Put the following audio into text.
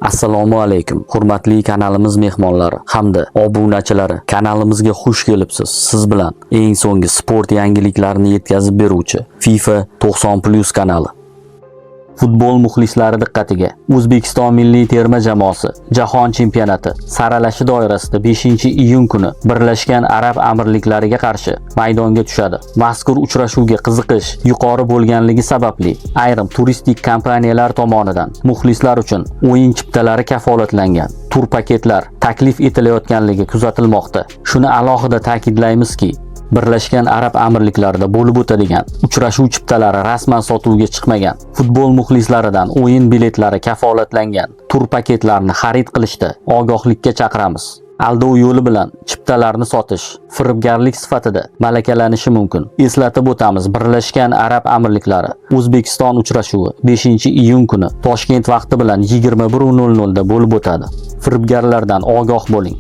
Assalomu alaykum, hurmatli kanalimiz mehmonlari hamda obunachilari. Kanalimizga xush kelibsiz. Siz bilan eng so'nggi sport yangiliklarini yetkazib beruvchi FIFA 90+ kanali. Futbol muxlislari diqqatiga: O'zbekiston milliy terma jamoasi Jahon chempionati saralashi doirasida 5-iyun kuni Birlashgan Arab Amirliklariga qarshi maydonga tushadi. Mazkur uchrashuvga qiziqish yuqori bo'lganligi sababli ayrim turistik kompaniyalar tomonidan muxlislar uchun o'yin chiptalari kafolatlangan tur paketlar taklif etilayotganligi kuzatilmoqda. Shuni alohida ta'kidlaymizki, Birlashgan Arab Amirliklarida bo'lib o'tadigan uchrashuv chiptalari rasman sotuvga chiqmagan. Futbol muxlislaridan o'yin biletlari kafolatlangan tur paketlarini xarid qilishda ogohlikka chaqiramiz. Aldov yo'li bilan chiptalarni sotish firibgarlik sifatida malakalanishi mumkin. Eslatib o'tamiz, Birlashgan Arab Amirliklari O'zbekiston uchrashuvi 5-iyun kuni Toshkent vaqti bilan 21:00 da bo'lib o'tadi. Firibgarlardan ogoh bo'ling.